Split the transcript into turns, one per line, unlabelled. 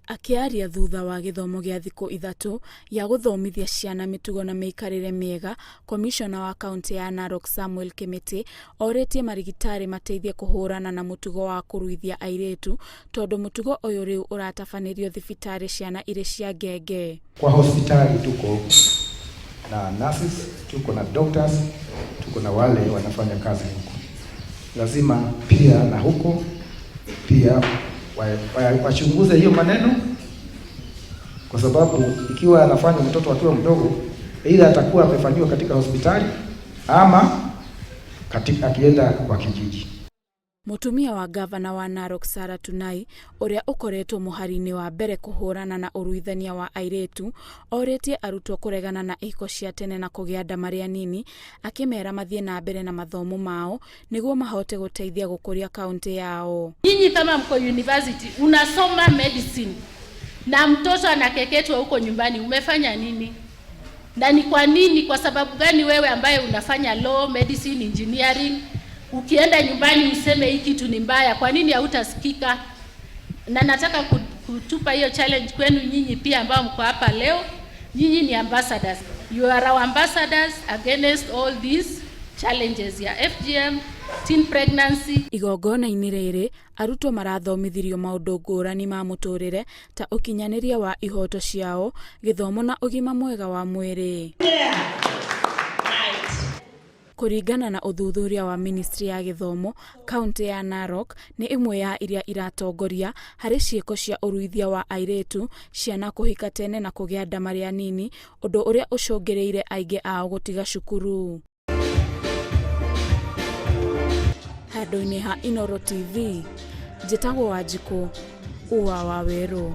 Akĩaria thutha wa gĩthomo gĩa thikũ 3 gĩa gũthomithia ciana mĩtugo na mĩikarĩre mĩega, Komishona wa Kauntĩ ya Narok Samuel Kĩmĩtĩ orĩtie marigitari mateithie kũhũrana na mũtugo wa kũruithia airĩtu tondũ mũtugo ũyũ rĩu ũratabanĩrio thibitarĩ ciana irĩ cia ngenge.
Kwa hospitali tuko na nurses, tuko na doctors, tuko na wale wanafanya kazi huko. Lazima pia na huko pia wachunguze hiyo maneno, kwa sababu ikiwa anafanya mtoto akiwa mdogo, aidha atakuwa amefanyiwa katika hospitali ama katika akienda kwa kijiji.
Mũtumia wa gavana wa Narok Sarah Tunai ũrĩa ũkoretwo mũhari-inĩ wa mbere kũhũrana na ũruithania wa airĩtu orĩtie arutwo kũregana na ihiko cia tene na kũgĩa nda marĩ anini, akĩmera mathiĩ na mbere na mathomo mao nĩguo mahote gũteithia gũkũria kaunti yao.
Nyinyi kama mko university unasoma medicine na mtoto anakeketwa huko nyumbani, umefanya nini? Na ni kwa nini? Kwa sababu gani wewe ambaye unafanya law, medicine, engineering ukienda nyumbani useme hii kitu ni mbaya, kwa nini hautasikika? Na nataka kutupa hiyo challenge kwenu nyinyi pia ambao mko hapa leo. Nyinyi ni ambassadors. You are our ambassadors against all these challenges ya FGM, teen pregnancy.
Igongona-inĩ rĩrĩ arutwo marathomithirio maũndũ ngũrani ma mũtũrĩre ta ũkinyanĩria wa ihoto ciao, gĩthomo na ũgima mwega wa mwĩrĩ. Kũringana na ũthuthuria wa Ministry ya Gĩthomo, kaunti ya Narok nĩ ĩmwe ya iria iratongoria harĩ ciĩko cia ũruithia wa airĩtu, ciana kũhika tene na kũgĩa nda marĩ anini, ũndũ ũrĩa ũcũngĩrĩire aingĩ ao gũtiga cukuru. Handũ-inĩ ha Inooro TV, njĩtagwo Wanjikũ, Ua wa Werũ.